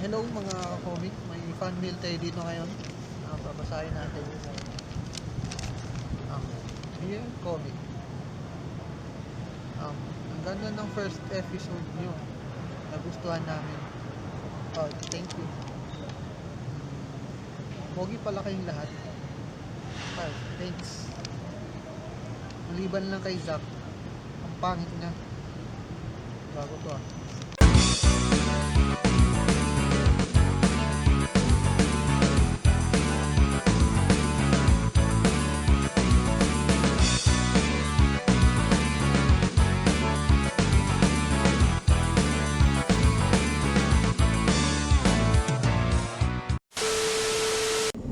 Hello mga comic, may fan mail tayo dito ngayon. Babasahin natin. Dear Comic. Ang ganda ng first episode nyo. Nagustuhan namin. Oh, thank you. Pogi pala kayong lahat. Oh, thanks. Maliban lang kay Zack. Ang pangit niya. Bago to ah.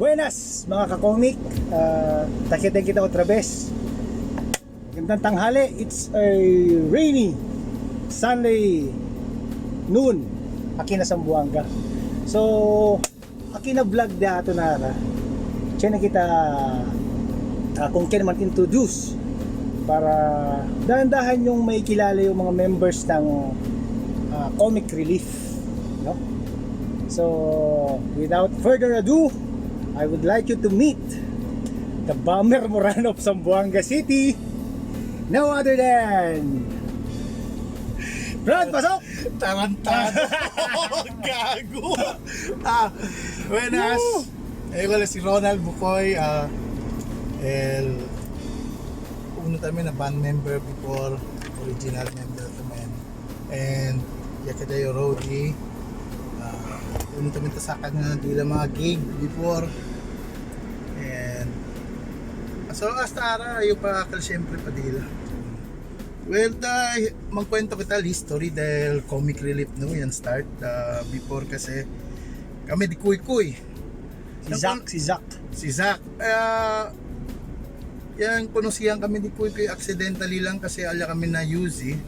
Buenas mga kakomik, takitin kita otra vez. Gandang tanghali, it's a rainy Sunday noon. Aki na Sambuanga. So, aki na vlog dato nara. Tiyan na kita kung kaya naman introduce para dahan-dahan yung may kilala yung mga members ng Comic Relief, no? So, without further ado, I would like you to meet the Bomber Morano of Zamboanga City, no other than Brad, pasok! Tarantado. Gago. Buenas. Eh, wala si Ronald Bukoy. El, uno kami na band member before, original member kami. And, yakadayo roadie. Uno kami tasakan na dila mga gig before. And, so hasta ara, yung pa akal siyempre padila. Well, dahil magkwento kita history dahil comic relief no yan start before kasi kami di kuy-kuy. Si Zack, si Zack. Si Zack. Yan, kunosiyan kami di kuy-kuy accidentally lang kasi ala kami na UZ.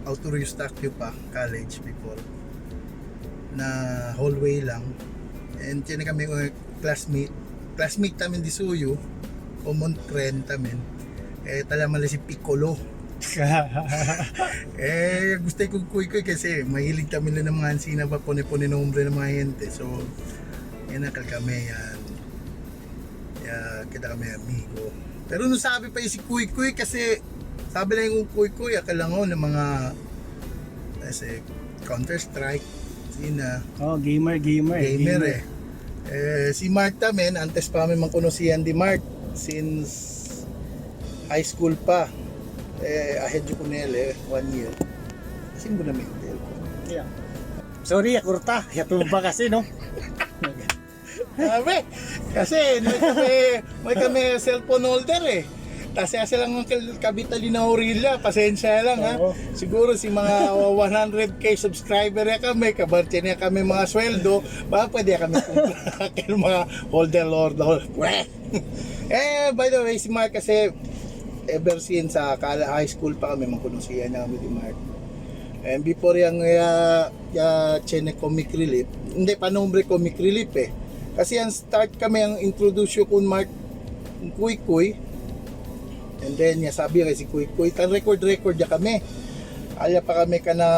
Auto Eustaquio pa, college before. Na hallway lang. And yan kami classmate. Classmate tamin di Suyo. Common friend tamin. Eh, talamala si Piccolo. Eh, gusto ko kuy-kuy kasi mahilig kami lang ng mga ansina ba, pone-pone nombre ng mga gente. So, yan akal kami yan. Ya, kita kami amigo. Pero nung sabi pa yung si Kuy Kuy kasi sabi lang yung Kuy Kuy, akal lang ng mga kasi Counter Strike, sina, Oh, gamer, gamer. gamer eh. Eh, si Mark tamen, antes pa kami mangkonosihan di Mark since high school pa. Eh, ahead yung kunele, 1 year. Kasi mo na mental. Yeah. Sorry, akurta. Yatumba kasi, no? Sabi, kasi may kami cellphone holder eh. Kasi asa lang ang kabitali na orilla, pasensya lang ha. Oo. Siguro si mga 100K subscriber ya kami, kabartya niya kami mga sweldo, baka pwede kami kumpra mga holder lord holder. Eh, by the way, si Mark kasi ever since sa high school pa kami, mangkunusiyan na kami di Mark. And before yung ya Chene Comic Relief, hindi pa nombre Comic Relief eh. Kasi ang start kami ang introduce ko kun Mark Kuy Kuy. And then ya sabi kay si Kuy Kuy, tan record record ya kami. Alya pa kami kana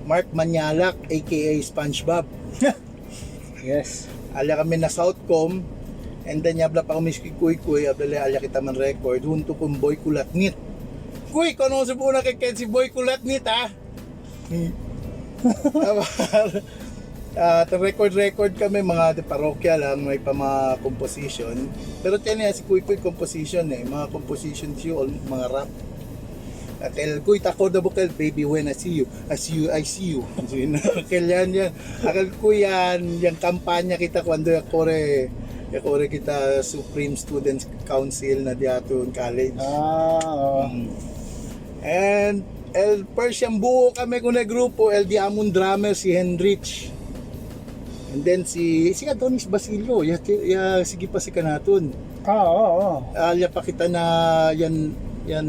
Mark Manyalak aka SpongeBob. Yes. Alya kami na Southcom. And then yabla pa kami si Kuy Kuy, abla alya kita man record junto con Boy Kulatnit. Kuy, conoce po na kay Ken si Boy Kulatnit ah. Record record kami mga de parokya lang, may pa mga composition. Pero tiyan si Kuy Kuy composition eh, mga composition siya all mga rap. Akel Kuy tako da bukel baby when I see you, I see you, I see you. Akel yan yan. Akel Kuy yan, yung kampanya kita kwando yakore yakore kita Supreme Students Council na diato in college. Ah, oh. And el Persian buo kami kung na grupo, el Diamond drummer si Henrich. And then si si Adonis Basilio, ya, ya sige pa si kanaton. Ah, oo, oo. Alya pa kita na yan yan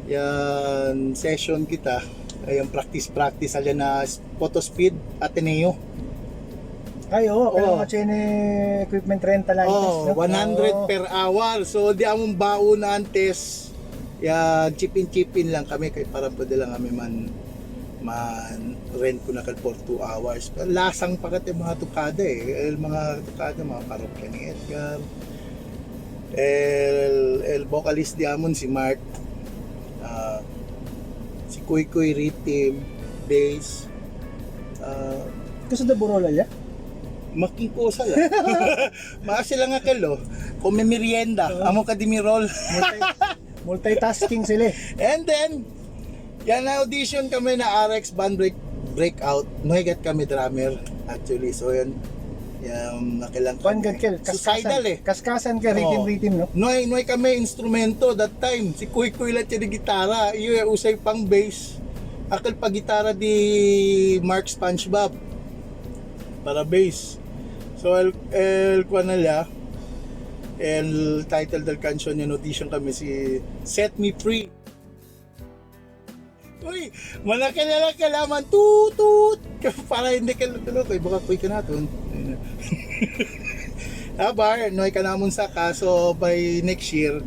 yan session kita ay ang practice practice alya na photo speed Ateneo. Ay, oo. Kaya Oo. mga Chene equipment rental lang. Oh, no? 100 Oo. per hour. So di among baon antes. Ya chipin-chipin lang kami kay para pwede lang kami man Man rent ko na kal for 2 hours. Lasang pa kat yung mga tukada eh. El mga tukada, mga parokya ni Edgar. El vocalist di amon si Mark. Ah, si Kuy Kuy rhythm, bass. Ah, Kasi da burola ya. Makingkosa lang. Maasi lang akalo. Kung may merienda, amo ka di mirol. Multitasking sila eh. And then, yan na audition kami na RX Band Breakout. Nahigat kami drummer actually. So yan, yan nakilang Kwan gan kel. Suicidal eh. Kaskasan ka rhythm Oo. rhythm no. Noy, noy kami instrumento that time. Si Kuy Kuy lang siya di gitara. Iyo eh, usay pang bass. Akal pa gitara di Mark SpongeBob para bass. So el kuan nila, el title del canción yung audition kami si Set Me Free. Uy, malaki na lang kalaman tut tut para hindi ka lutulo kay baka kuy ka naton. Abar, noy ka namon sa kaso by next year.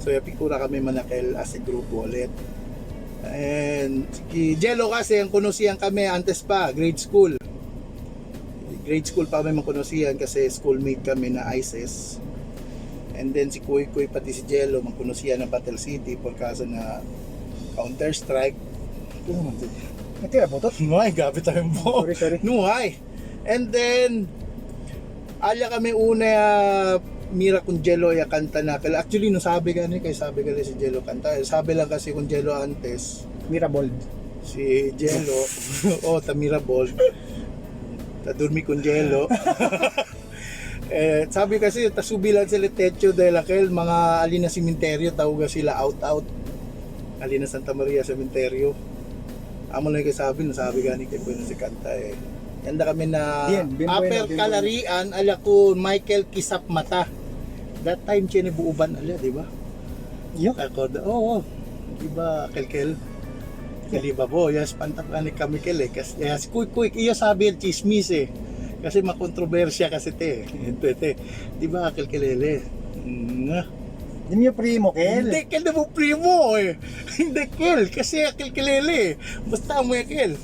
So yapikura kami manakel as a group ulit. And si Jello kasi ang kunusiyan kami antes pa, grade school. Grade school pa kami makunosiyan kasi schoolmate kami na ISIS. And then si Kuy Kuy pati si Jello makunosiyan ng Battle City por kaso na Counter Strike. Ito naman si Natira botot. Nuhay, gabi tayo mo. Sorry, sorry. Nuhay. And then, ala kami una mira kung Jello ya kanta na. Actually, no sabi gani kay sabi gali si Jello kanta. Sabi lang kasi kung Jello antes, Mirabold. si Jello, oh, Tamira Ball. Tadurmi con Jello. Eh, sabi kasi tasubilan sila techo dahil akel mga alina simenteryo tawag sila out out. Alina Santa Maria sementeryo. Amo lang kay sabi, nasabi gani kay bueno si kanta eh. Yanda kami na Bien, bien upper bueno, bien kalarian ala ko Michael Kisap Mata. That time siya ni buuban ala, di ba? Iyo. Ako, oo, oh, di ba, Kelkel? Kaliba po, yes, pantap ka ni kami kel eh. Kasi, yes, quick, quick, iyo sabi el chismis eh. Kasi makontrobersya kasi te. Te, te. Di ba, kelkelele? Mm, Di mo primo kel. Hindi, kel na mo primo eh. Hindi, kel. Kasi kelkelele eh. Basta mo eh, kel.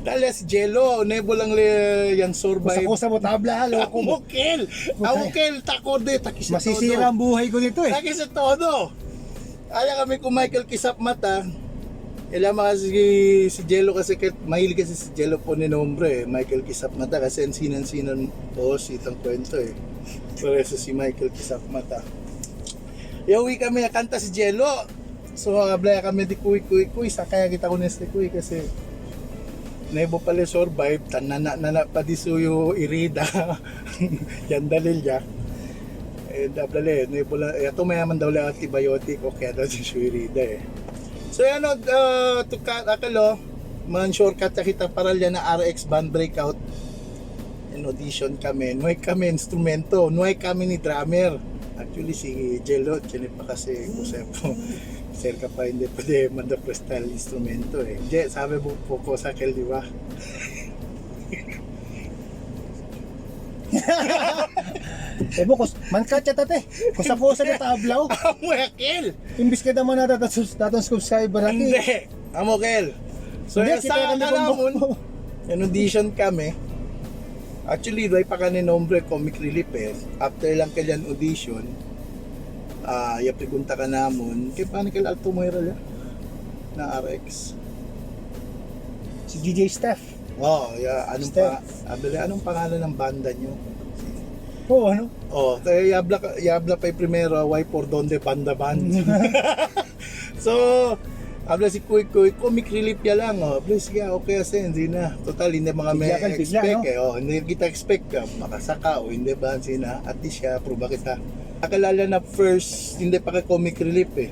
Dahil si Jello, nebo lang le yan survive. Kusa-kusa mo tabla, loko mo. Amo kel. Amo kel, takode, takis sa todo. Masisira ang buhay ko nito eh. Lagi sa todo. Ala kami kung Michael Kisap Mata. Alam mo kasi si Jello kasi mahilig kasi si Jello po ni nombre eh. Michael Kisap Mata kasi ang sinan-sinan po si itang kwento eh. Pero si Michael Kisap Mata. Yawi kami kanta si Jello. So ablaya kami di kuy kuy kuy sakaya kita ko neste kuy kasi Nebo pala survive tanana nana pa di suyo irida. Yan dalil ya. Eh, dablale, nebo lang, eh, ito mayaman daw lang antibiotic, okay daw si Shuirida eh. So yan o, tuka, akalo, man shortcut sa kita para na RX band breakout. In audition kami, nuhay kami instrumento, nuhay kami ni drummer. Actually si Jello, chine pa kasi Josepo. Sir ka pa hindi pwede manda style instrumento eh. Je, sabi mo po ko sa kel, di ba? Eh mo kus man katya tate. Kusa-kusa na tabla oh. Amo kel! Imbis ka naman na daton subscriber aki. Hindi! Amo kel! So Hindi, yan, kita sa kami kalamon, kung- in audition kami. Actually, doy pa kani nombre comic relief eh. After lang kailan audition, ah, ya pregunta ka namon, kay paano kay Alto Moira ya? Na RX. Si DJ Steph. Oh, ya anong Steph. pa abele anong pangalan ng banda nyo? Oo, ano? Oh, kaya yabla yabla pa yung primero, why por donde banda band. So, habla si Kuy Kuy, comic relief ya lang. Oh. Please, sige, okay kasi, hindi na. Total, hindi mga may Bigla kan, bigla, expect no? eh. Oh, hindi kita expect ka, makasaka o hindi ba, sina, at least siya, proba kita. Nakalala na first, hindi pa kay comic relief eh.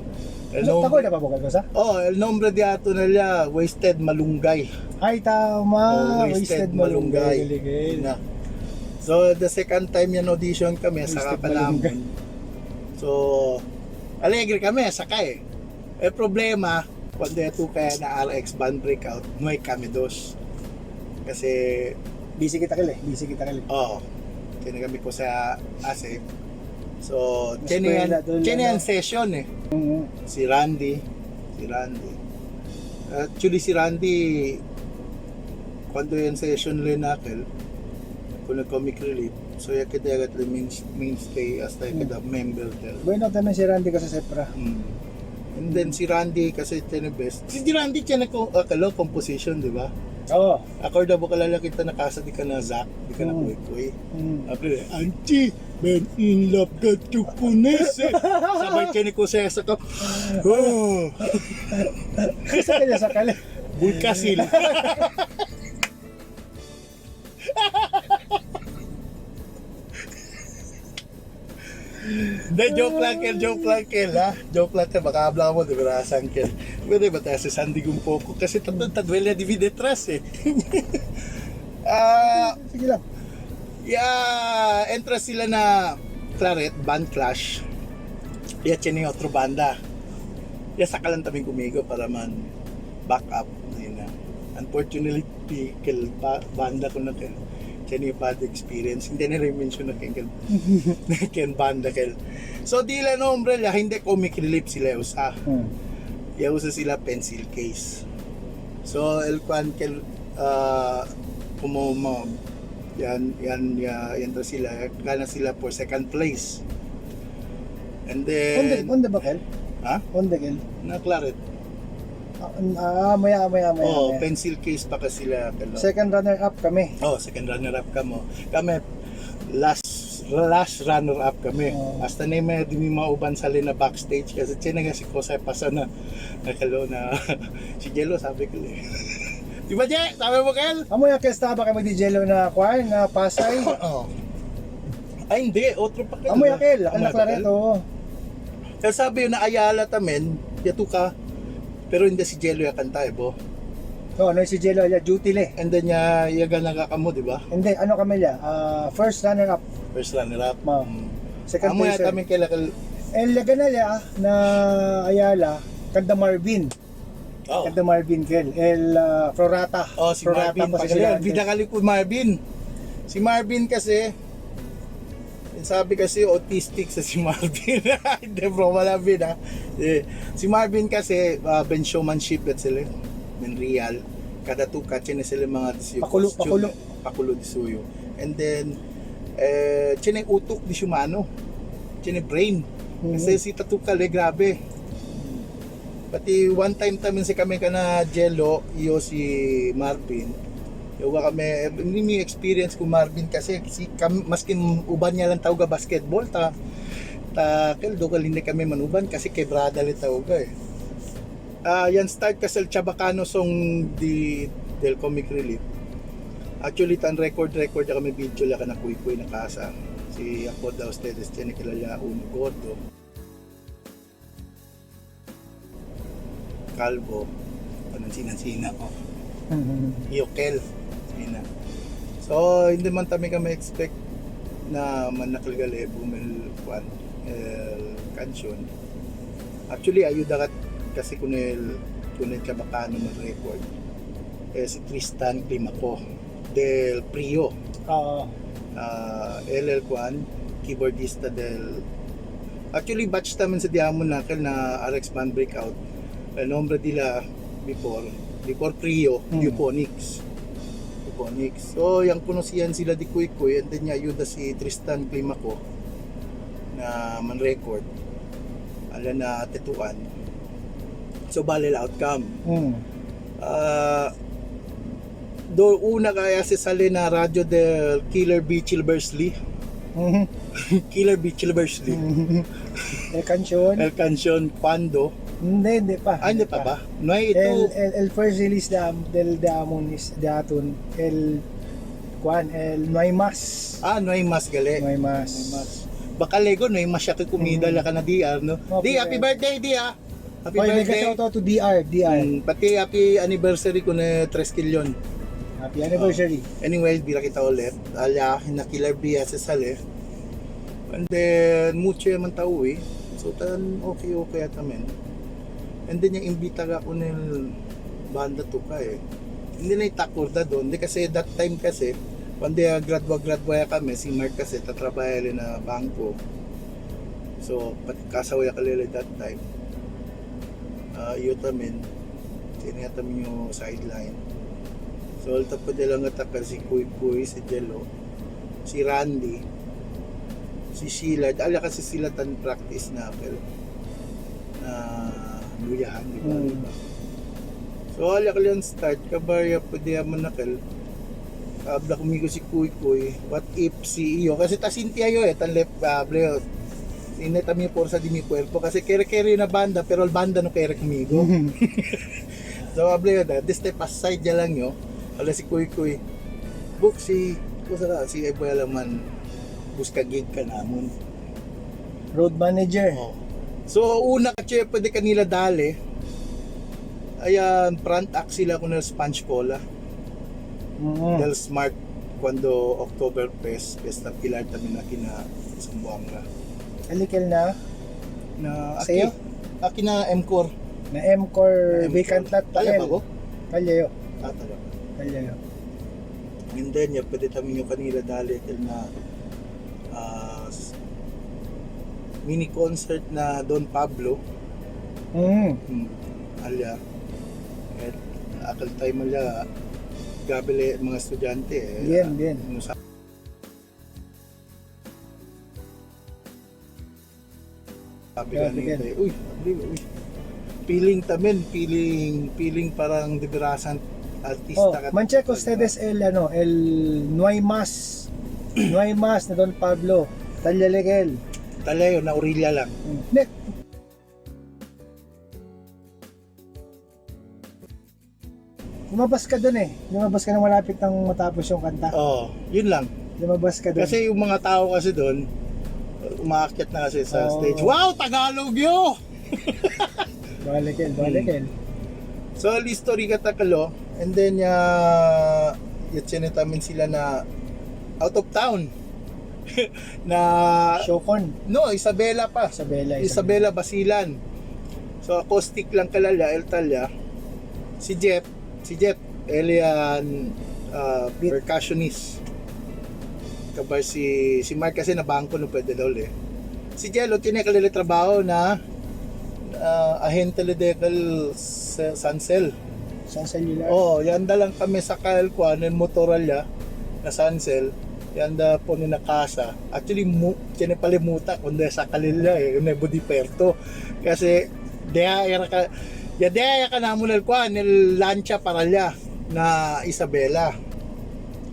El Ano, nombre, tako na pa ko sa? oh, el nombre de ato nila, Wasted Malunggay. Ay tama, Oh, wasted, malunggay. Galigay. Na. So, the second time yan audition kami, saka Wasted pa lamon. Malunggay. So, alegre kami, sakay. Eh, problema, cuando ito kaya na RX band breakout, may kami dos. Kasi, Busy kita kel eh, busy kita kel. oh, kaya kami ko sa ASE. So, Eskwela doon, chene ano? yan session eh. Mm. Si Randy, si Randy. Actually, si Randy, Cuando yan session le nakel, kung nag-comic relief, so ya kita yagat le mainstay as tayo kada member del. Bueno también si Randy kasi Sepra. And then si Randy kasi tiyan best. Si Randy tiyan ko akalo composition, di ba? Oo. Ako daw kalala kita nakasa di ka na Zack, di ka na Kuy Kuy. Apre, Anchi, ben in love ka to kunese. Sabay tiyan ko sa sa ka. Oh, Sa kanya sa kali. bulkasil. Hindi, joke lang, Kel. Joke lang, Kel, ha? Joke lang, Kel. Baka habla mo, di ba, Kel? Pwede ba tayo sa Sandy Gumpoko? Kasi tatlo, tadwel na divide detrás, eh. Ah, Sige lang. yeah, entra sila na Claret, band clash. Yeah, tiene otro banda. Yeah, saka lang kami kumigo para man back up. Ayun na. Unfortunately, kel banda ko na kel. Tiene yung bad experience. Hindi na rin mention na kel. Ken banda kel. So, di la nombre la, hindi comic relief sila usa. Ya usa sila pencil case. So, el kwan kel kumo mo yan yan ya, yan to sila gana sila for second place. And Onde, then onde ba Kel? Ha? Onde Kel? Na Claret. Ah, maya, maya, maya. Oh, maya. pencil case pa kasi sila. Kalo. Second runner up kami. Oh, second runner up kamo. Kami last last runner up kami. Oh. Hasta na may di mi mauban sa na backstage kasi tiyan nga si Kosay pasa na nakalo na si Jello sabi ko eh. Di ba Je? Sabi mo Kel? Amo ya Kel, estaba kami di Jello na kwan, na Pasay. Oo. Ay hindi, otro pa Kel. Amo ya Kel, Amo ang ya Kel? Claret, oo. Kasi sabi yun na Ayala tamen, yatu ka. Pero hindi si Jello ya kanta eh, bo. Oo, no, si Jello, ya duty le. And then ya yaga ka mo, di ba? Hindi, ano kami ya? Ah, first runner up, First runner up. Ma. Second Amo ya placer. tamen kela kel. El Laganaya na Ayala, kada Marvin. Oh. Kada Marvin Kel. El Florata. Oh, si Florata Marvin. pa si sila Pagaling. Bida kali ko Marvin. Si Marvin kasi, yung sabi kasi autistic sa si Marvin. Hindi bro, wala bin ha. Eh, si Marvin kasi, ben showmanship at sila. Ben real. Kada tuka, chine sila mga disiyo. Pakulo, costume. pakulo. Pakulo disuyo. And then, eh, chine utok di humano. Chine brain. Kasi si Tatukal eh, grabe. Pati one time tamin si kami ka na Jello, iyo si Marvin. Yoga kami, eh, hindi mi experience ko Marvin kasi si kami, maskin uban niya lang tawag basketball ta ta kel do hindi kami manuban kasi kebrada le tawag eh. Ah, yan start kasi el Chabacano song di del Comic Relief. Actually tan record record ya kami video la kana kuy kuy na kasa. Si ako daw ustedes tiene kilala uno gordo. Calvo, panansin-sina ko. Yokel. Sina. So, hindi man kami kami expect na manakalgale bumil kwan el kansyon. Actually, ayuda kat kasi kunel kunel Chabacano man record. Eh, si Tristan Climaco del Prio. Oo. LL Kwan, keyboardista del Actually, batch tamin sa Diamond Knuckle na RX Band Breakout. El nombre nila before, before Prio, Euphonics. Euphonics. So, yung kunosiyan sila di Kuy Kuy, and then ayuda si Tristan Climaco na man-record. Ala na tetuan. So, bale la outcome. Do una kaya si sali na radyo del Killer B. Chilbersley. Killer B. Chilbersley. El Canción. El Canción Cuando. Hindi, hindi pa. Ah, hindi pa ba? No, ito. El first release da, del Damon is de Atun. El Juan, el No hay mas. Ah, no hay mas gali. No hay mas. No hay mas. Baka lego, no hay mas siya kay kumida la ka na DR, no? Oh, Di, happy birthday, di ah. Happy Oy, mega birthday. shout out to DR, DR. Pati happy anniversary ko na 3 kilyon. Happy anniversary. Oh. Anyway, bira kita ulit. Ala, na Killer B sa sale. And then, mucho yaman tao eh. So, tan okay okay at amin. And then, yung imbita ka ko nil banda to ka eh. Hindi na itakurda doon. Hindi kasi that time kasi, when they gradwa-gradwa kami, si Mark kasi tatrabaho rin na bangko. So, pati kasaway kalila that time. Iyo tamin, tinatamin yung sideline. So, alta pa lang atakal si Kuy Kuy, si Jello, si Randy, si Sheila. Ala kasi sila tan practice na pero na luyahan, di ba? Mm. Diba? So, ala ka lang start, kabarya pwede mo nakal. Kabla kumigo si Kuy Kuy, what if si iyo? Kasi tasinti ayo eh, tan left hable. Ineta mi forza di mi cuerpo kasi kere-kere na banda pero al banda no kere kumigo. So hable yun, this step aside ya lang yo. Ala si Kuy Kuy. Book si kusa ka si Eboy Alaman busca gig ka namon. Road manager. Oh. So una kasi pwede kanila dali. Ayan, front act sila ko na sponge cola. Mm. Del Smart cuando Oktoberfest, Fiesta Pilar tamin na kina Zamboanga. Alikil na Na aki, Sa'yo? aki na M-Core. na M-Core Na vacant lot Kaya ba ko? Kalye yo. Ah, talaga. Kalye yo. And then, ya, pwede tamin yung kanila dali till na mini concert na Don Pablo. Mm. Alya. At akal tayo malya, gabele mga estudyante eh. Bien, bien. Yung sabi Grabe ka din. tayo, uy, sabi, uy. Feeling tamin, feeling parang deberasan artista Oh, ka. mancheco ustedes el ano, el no hay más. No hay más na Don Pablo. Talyalekel. Talayo, na orilla lang. Mm. Ne. Lumabas ka dun eh. Lumabas ka nang malapit nang matapos yung kanta. Oh, yun lang. Lumabas ka dun. Kasi yung mga tao kasi doon, umaakyat na kasi sa Oo. stage. Wow, Tagalog yo! Balekel, balekel. So, listo rin katakalo. And then, yatsinetamin sila na out of town. Na, Shocon. no, Isabela pa. Isabela. Isabela Basilan. So, acoustic lang kalala, El Talia. Si Jeff, Elian, Beat. percussionist. Kapag si Mark kasi na bangko no pwede daw eh. Si Jello, tinekalila trabaho na ahente le dekal sa Sansel. San Cellular. Oh, yanda lang kami sa Kyle Kwan, yung motoralya na Sansel. Yanda po ni nakasa. Actually, mu, kinipalimuta kundi sa kalila eh, yung Budiperto. Kasi, deha era ka, ya deha ka na muna kwan, el lancha paralya na Isabela.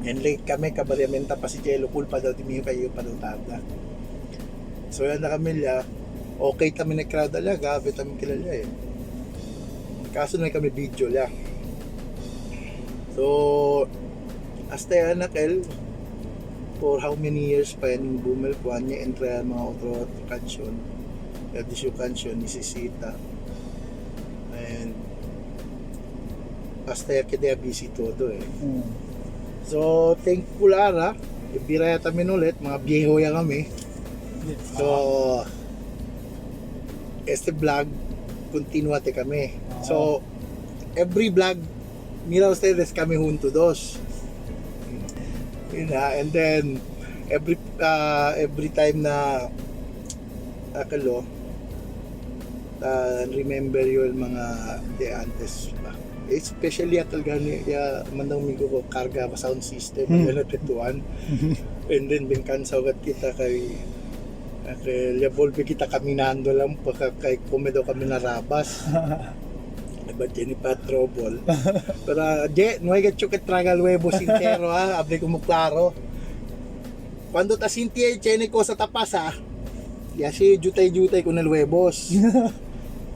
And late kami, kabaryamenta pa si Jello, kulpa daw, di miyo kayo pa daw tarda. So yan na kami liya. Okay kami na crowd ala, gabi kami kilala eh. Kaso na kami video liya. So, hasta yan na kel, for how many years pa yan yung bumel kuan niya entre ang mga otro canción. Edisyo canción ni Sisita. And hasta yan kaya busy todo eh. Mm. So, thankful ara. Ibiraya tamin ulit, mga bieho yan kami. So, este vlog, continuate kami. So, every vlog, mira ustedes kami junto dos. Yun na, and then, every time na akalo, remember yun mga de antes pa. Especially akal gani ya mandang migo ko karga pa sound system hmm. Tetuan. And then bingkansa kita kay kay Levolve kita caminando lang pagka kay come daw kami narabas. Ba't yun pa trouble? Pero je, no hay que que traga el huevo sintero ha, hable como claro. Cuando ta sinti el chene cosa ta pasa, y así jutay-jutay con el huevos.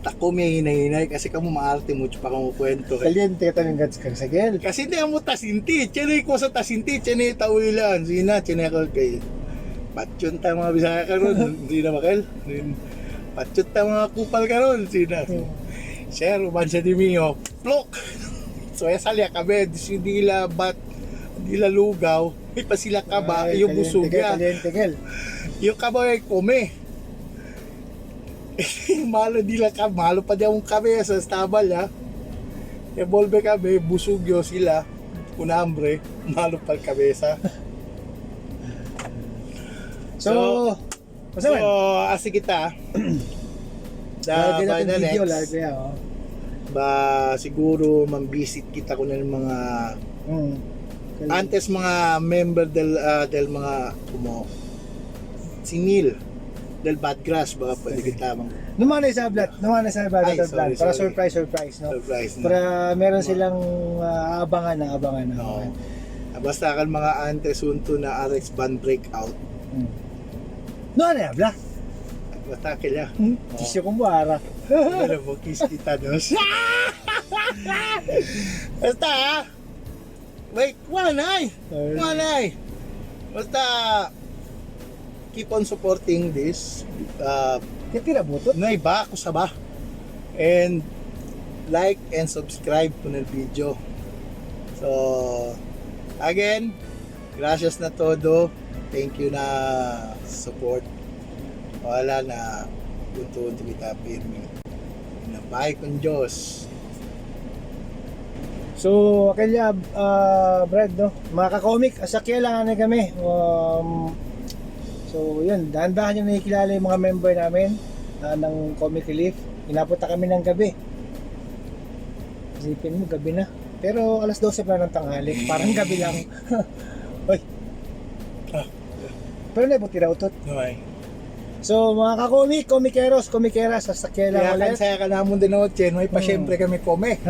Tako may hinay-hinay kasi kamo maarte mucho pa kamo kwento. Eh. Caliente ka taming gats kang sagel. Kasi hindi mo tasinti, chene ko sa tasinti, chene tawilan, sina, chene ko kay Patyon ta mga Bisaya karon, hindi na makel. Patyon ta mga kupal karon, sina. Sir, uman siya di mio. Plok! So, eh, salya kami, di dila bat, dila lugaw, may pa sila kaba, Ay, yung busog caliente ya. Caliente kel. Yung kaba ay kome. Malo dila ka, malo pa di akong kami sa stabal ha. Evolve kami, busog yo sila, kun hambre, malo pa kabesa. So, basta So, man. asi kita. Lalagyan by natin the video, next. lalagyan oh. Ba siguro mambisit kita ko ng mga antes mga member del del mga kumo si Neil del Bad Grass baka pwede kita mang Numana sa ablat, numana sa ablat Ay, plan. sorry, Para sorry. surprise, surprise, no? surprise na. Para meron silang aabangan na abangan na. No. abangan. Basta kan mga antes unto na RX band breakout. No, ano abla? Basta kila. Tisyo kong buara. Pero mo kiss kita no. Basta ah. Wait, one ay. One ay. Basta keep on supporting this. Kaya buto. Nay ba ako sa ba? And like and subscribe to ng video. So again, gracias na todo. Thank you na support. Wala na unto-unto kita pirmi. Nabay kong Diyos. So, akilya, Brad, no? Mga kakomik, asakya lang na kami. So, yun, dahan-dahan yung nakikilala yung mga member namin ng Comic Relief. Inabot na kami ng gabi. Isipin mo, gabi na. Pero alas 12 pa ng tanghali. Parang gabi lang. Oy. Ah. Pero nabuti raw to. Nay. So, mga kakomik, komikeros, komikeras, sasakya lang Kaya kan ulit. saya ka namon din ako, Chen. May pa syempre kami kome.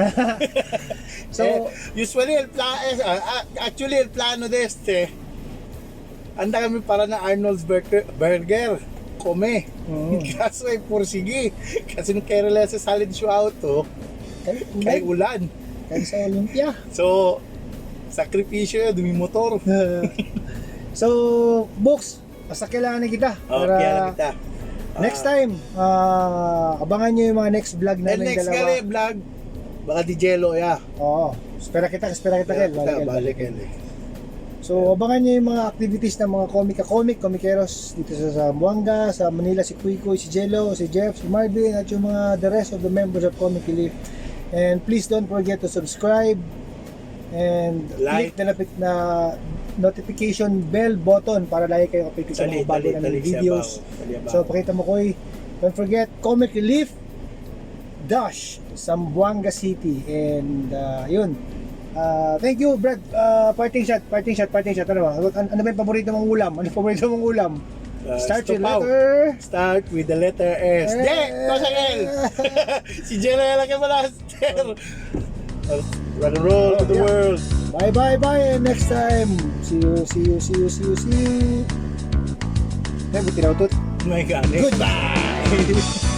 So, Eh, usually el pla actually el plano de este anda kami para na Arnold's Burger, burger kome. Kaso ay pursigi. Kasi nung Kerala sa solid shoe auto, kay ulan. kay sa Olympia. So, sakripisyo yun, dumi motor. So, Books, basta kailangan na kita. Oh, kaya lang kita. Next time, abangan nyo yung mga next vlog And namin next dalawa. kali vlog, baka di Jello ya. Oo. Espera kita, espera kita, Kel. Kita, Balik, Kel, balik, balik. Kel. So, abangan nyo yung mga activities ng mga komika-komik, komikeros dito sa Zamboanga, sa Manila, si Kuy Kuy, si Jello, si Jeff, si Marvin, at yung mga the rest of the members of Comic Relief. And please don't forget to subscribe and Like. click the na notification bell button para lagi kayong updated sa Dali, mga bago dali, naming dali siya videos. bawo. Dali, bawo. So, pakita mo, Koy. Don't forget, Comic Relief Dash, Zamboanga City. And, yun. Thank you, Brad. Parting shot, parting shot, parting shot. Ano ba? Ano ba yung paborito mong ulam? Ano yung paborito mong ulam? Start with Stupaw. letter... Start with the letter S. Eh. De! Kosangel! Si Jello lang yung master! Rock and roll to the Yeah. world! Bye, bye, bye. And next time. See you, see you, see you, see you, see you. Ay, buti na utot. My God. Goodbye!